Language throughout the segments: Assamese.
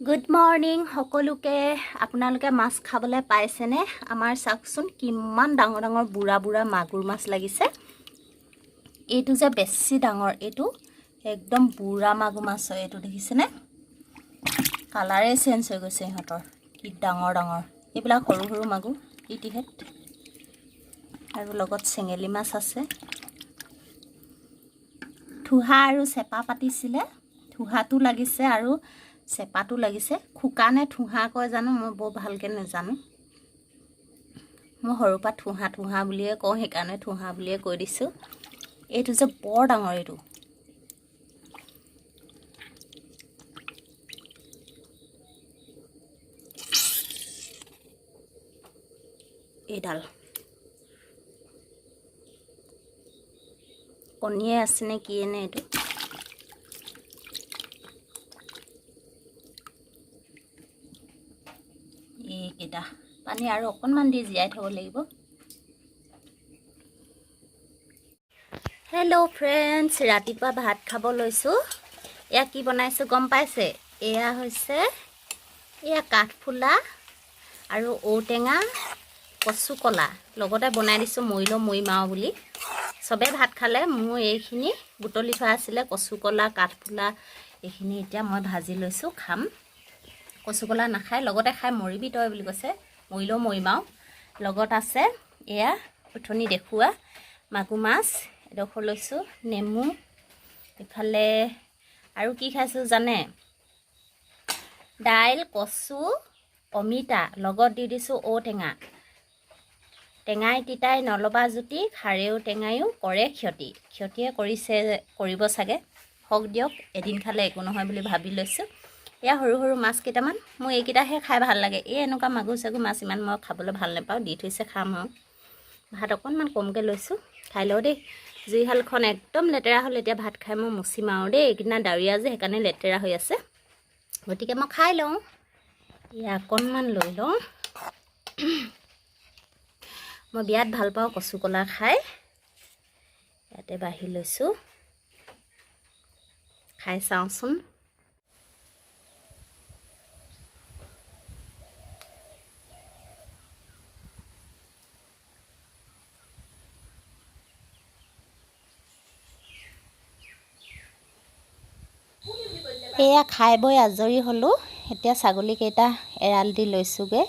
গুড মৰ্ণিং সকলোকে। আপোনালোকে মাছ খাবলৈ পাইছেনে? আমাৰ চাওকচোন কিমান ডাঙৰ ডাঙৰ বুঢ়া বুঢ়া মাগুৰ মাছ লাগিছে। এইটো যে বেছি ডাঙৰ, এইটো একদম বুঢ়া মাগুৰ মাছ হয়। এইটো দেখিছেনে? কালাৰে চেঞ্জ হৈ গৈছে ইহঁতৰ, কি ডাঙৰ ডাঙৰ। এইবিলাক সৰু সৰু মাগুৰ ইতিহেত। আৰু লগত চেঙেলী মাছ আছে। থোহা আৰু চেপা পাতিছিলে, থোহাটো লাগিছে আৰু চেপাটো লাগিছে। খোকা নে থোহা কয় জানো, মই বৰ ভালকৈ নাজানো। মই সৰুৰ পৰা থোহা থোহা বুলিয়ে কওঁ, সেইকাৰণে থোহা বুলিয়ে কৈ দিছোঁ। এইটো যে বৰ ডাঙৰ, এইটো এইডাল কণীয়ে আছে নে কিয়ে নে এইটো। এইকেইটা পানী আৰু অকণমান দি জীয়াই থ'ব লাগিব। হেল্ল' ফ্ৰেণ্ডছ, ৰাতিপুৱা ভাত খাব লৈছোঁ। এয়া কি বনাইছোঁ গম পাইছে? এয়া হৈছে এয়া কাঠফুলা আৰু ঔটেঙা কচু কলা লগতে বনাই দিছোঁ, মৰিলেও মৰিম আৰু বুলি। চবে ভাত খালে, মোৰ এইখিনি বুটলি থোৱা আছিলে কচু কলা কাঠফুলা, এইখিনি এতিয়া মই ভাজি লৈছোঁ, খাম। কচু কলা নাখায়, লগতে খাই মৰিবি তই বুলি কৈছে, মৰিলেও মৰিম আৰু। লগত আছে এয়া উঠনি দেখুওৱা মাগুৰ মাছ এডোখৰ লৈছোঁ, নেমু। ইফালে আৰু কি খাইছোঁ জানে? দাইল, কচু, অমিতা, লগত দি দিছোঁ ঔটেঙা। টেঙাই তিতাই নলবা জুতি, খাৰেও টেঙায়ো কৰে ক্ষতি। ক্ষতিয়ে কৰিছে, কৰিব চাগে, হওক দিয়ক, এদিন খালে একো নহয় বুলি ভাবি লৈছোঁ। এয়া সৰু সৰু মাছ কেইটামান, মোৰ এইকেইটাহে খাই ভাল লাগে। এই এনেকুৱা মাগুৰ চাগুৰ মাছ ইমান মই খাবলৈ ভাল নাপাওঁ, দি থৈছে খাম আৰু। ভাত অকণমান কমকৈ লৈছোঁ, খাই লওঁ দেই। জুইশালখন একদম লেতেৰা হ'ল, এতিয়া ভাত খাই মই মুচিম আৰু দেই। এইকেইদিনা ডাৱৰীয়া যে, সেইকাৰণে লেতেৰা হৈ আছে, গতিকে মই খাই লওঁ। এয়া অকণমান লৈ লওঁ। মই বিৰাট ভাল পাওঁ কচু কলা খাই। ইয়াতে বাঢ়ি লৈছোঁ, খাই চাওঁচোন। এয়া খাই বৈ আজৰি হ'লোঁ। এতিয়া ছাগলীকেইটা এৰাল দি লৈছোঁগৈ।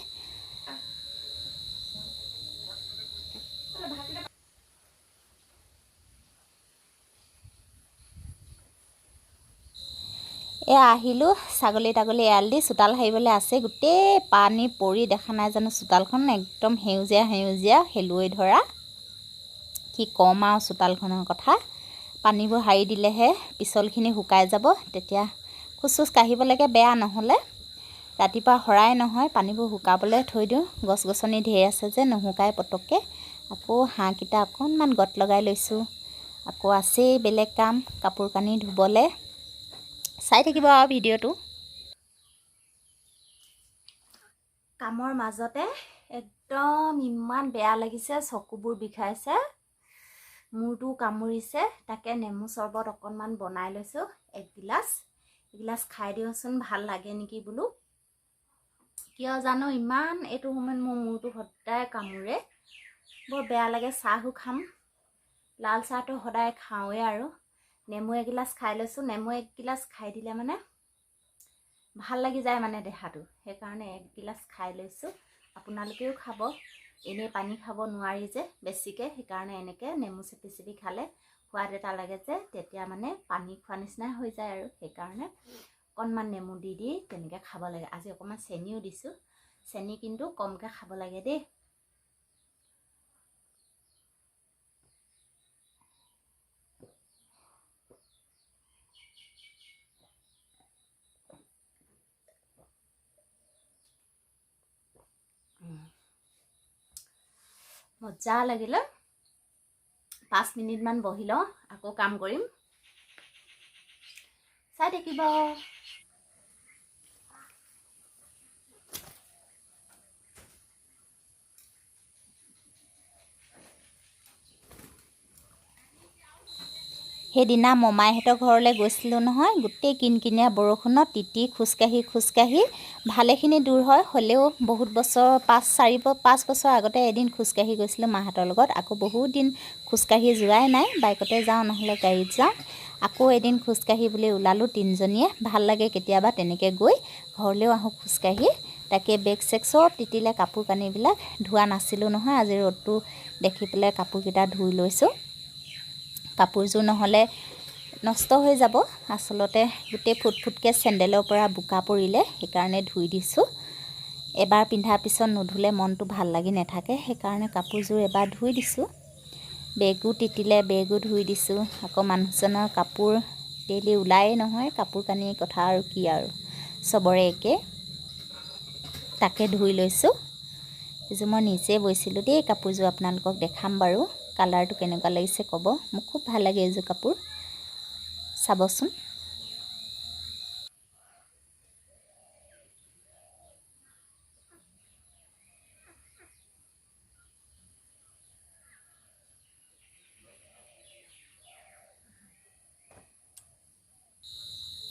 এয়া আহিলোঁ ছাগলী তাগলী এৰাল দি, চোতাল সাৰিবলৈ আছে। গোটেই পানী পৰি দেখা নাই জানো, চোতালখন একদম সেউজীয়া সেউজীয়া শেলুৱৈ ধৰা। কি ক'ম আৰু চোতালখনৰ কথা। পানীবোৰ সাৰি দিলেহে পিছলখিনি শুকাই যাব, তেতিয়া খোজ চোজ কাঢ়িবলৈকে বেয়া। নহ'লে ৰাতিপুৱা সৰাই নহয়, পানীবোৰ শুকাবলৈ থৈ দিওঁ। গছ গছনি ঢেৰ আছে যে, নুশুকাই পটককৈ। আকৌ হাঁহকেইটা অকণমান গত লগাই লৈছোঁ। আকৌ আছেই বেলেগ কাম, কাপোৰ কানি ধুবলৈ। চাই থাকিব আৰু ভিডিঅ'টো। কামৰ মাজতে একদম ইমান বেয়া লাগিছে, চকুবোৰ বিষাইছে, মূৰটো কামুৰিছে। তাকে নেমু চৰবত অকণমান বনাই লৈছোঁ, এগিলাচ এগিলাচ খাই দিওঁচোন, ভাল লাগে নেকি বোলো। কিয় জানো ইমান এইটো সময়ত মোৰ মূৰটো সদায় কামোৰে, বৰ বেয়া লাগে। চাহো খাম, লাল চাহটো সদায় খাওঁৱেই আৰু। নেমু এগিলাচ খাই লৈছোঁ। নেমু এগিলাচ খাই দিলে মানে ভাল লাগি যায় মানে দেহাটো, সেইকাৰণে এগিলাচ খাই লৈছোঁ। আপোনালোকেও খাব। এনেই পানী খাব নোৱাৰি যে বেছিকৈ, সেইকাৰণে এনেকৈ নেমু চেপি চেপি খালে সোৱাদ এটা লাগে যে, তেতিয়া মানে পানী খোৱা নিচিনাই হৈ যায় আৰু। সেইকাৰণে অকণমান নেমু দি দি তেনেকৈ খাব লাগে। আজি অকণমান চেনিও দিছোঁ, চেনি কিন্তু কমকৈ খাব লাগে দেই। মজা লাগিলে। 5 মিনিটমান বহি লওঁ, আকৌ কাম কৰিম, চাই থাকিব। সেইদিনা মমাইহঁতৰ ঘৰলৈ গৈছিলোঁ নহয়, গোটেই কিনকিনীয়া বৰষুণত তিতি খোজকাঢ়ি খোজকাঢ়ি ভালেখিনি দূৰ হয়, হ'লেও বহুত বছৰ 5 বছৰ আগতে এদিন খোজকাঢ়ি গৈছিলোঁ মাহঁতৰ লগত। আকৌ বহুত দিন খোজকাঢ়ি যোৱাই নাই, বাইকতে যাওঁ নহ'লে গাড়ীত যাওঁ। আকৌ এদিন খোজকাঢ়ি বুলি ওলালোঁ তিনিজনীয়ে। ভাল লাগে কেতিয়াবা তেনেকৈ গৈ, ঘৰলৈও আহোঁ খোজকাঢ়ি। তাকে বেগ চেগ চব তিতিলে, কাপোৰ কানিবিলাক ধোৱা নাছিলোঁ নহয়। আজি ৰ'দটো দেখি পেলাই কাপোৰকেইটা ধুই লৈছোঁ। কাপোৰযোৰ নহ'লে নষ্ট হৈ যাব। আচলতে গোটেই ফুট ফুটকৈ চেণ্ডেলৰ পৰা বোকা পৰিলে, সেইকাৰণে ধুই দিছোঁ। এবাৰ পিন্ধাৰ পিছত নুধুলে মনটো ভাল লাগি নাথাকে, সেইকাৰণে কাপোৰযোৰ এবাৰ ধুই দিছোঁ। বেগো তিতিলে, বেগো ধুই দিছোঁ। আকৌ মানুহজনৰ কাপোৰ ডেইলি ওলায়েই নহয়, কাপোৰ কানিৰ কথা আৰু কি আৰু, চবৰে একে। তাকে ধুই লৈছোঁ। এইযোৰ মই নিজে বৈছিলোঁ দেই কাপোৰযোৰ, আপোনালোকক দেখাম বাৰু। কালাৰটো কেনেকুৱা লাগিছে ক'ব, মোক খুব ভাল লাগে এইযোৰ কাপোৰ, চাবচোন।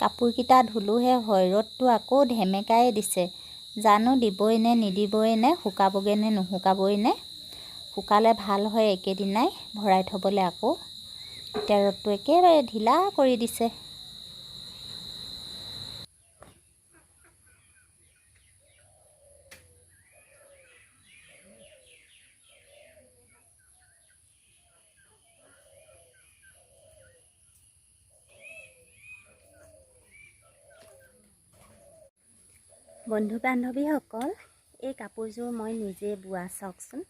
কাপোৰকেইটা ধুলোহে হয়, ৰ'দটো আকৌ ধেমেকাই দিছে। জানো দিবই নে নিদিবই নে, শুকাবগৈ নে নুশুকাবই নে। শুকালে ভাল হয় একেদিনাই ভৰাই থ'বলৈ আকৌ। এতিয়া ৰ'দটো একেবাৰে ঢিলা কৰি দিছে। বন্ধু বান্ধৱীসকল, এই কাপোৰযোৰ মই নিজে বোৱা, চাওকচোন।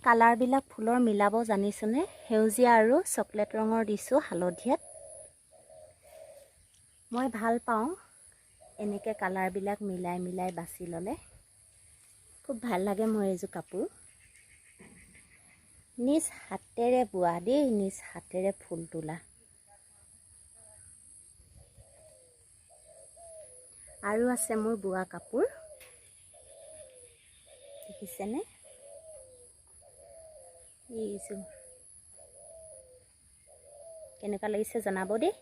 কালাৰবিলাক ফুলৰ মিলাব জানিছোনে? সেউজীয়া আৰু চকলেট ৰঙৰ দিছোঁ, হালধীয়াত। মই ভাল পাওঁ এনেকৈ কালাৰবিলাক মিলাই মিলাই বাছি ল'লে, খুব ভাল লাগে মোৰ এইযোৰ কাপোৰ। নিজ হাতেৰে বোৱা দেই, নিজ হাতেৰে ফুল তোলা। আৰু আছে মোৰ বোৱা কাপোৰ, দেখিছেনে? এইযোৰ কেনেকুৱা লাগিছে জনাব দেই।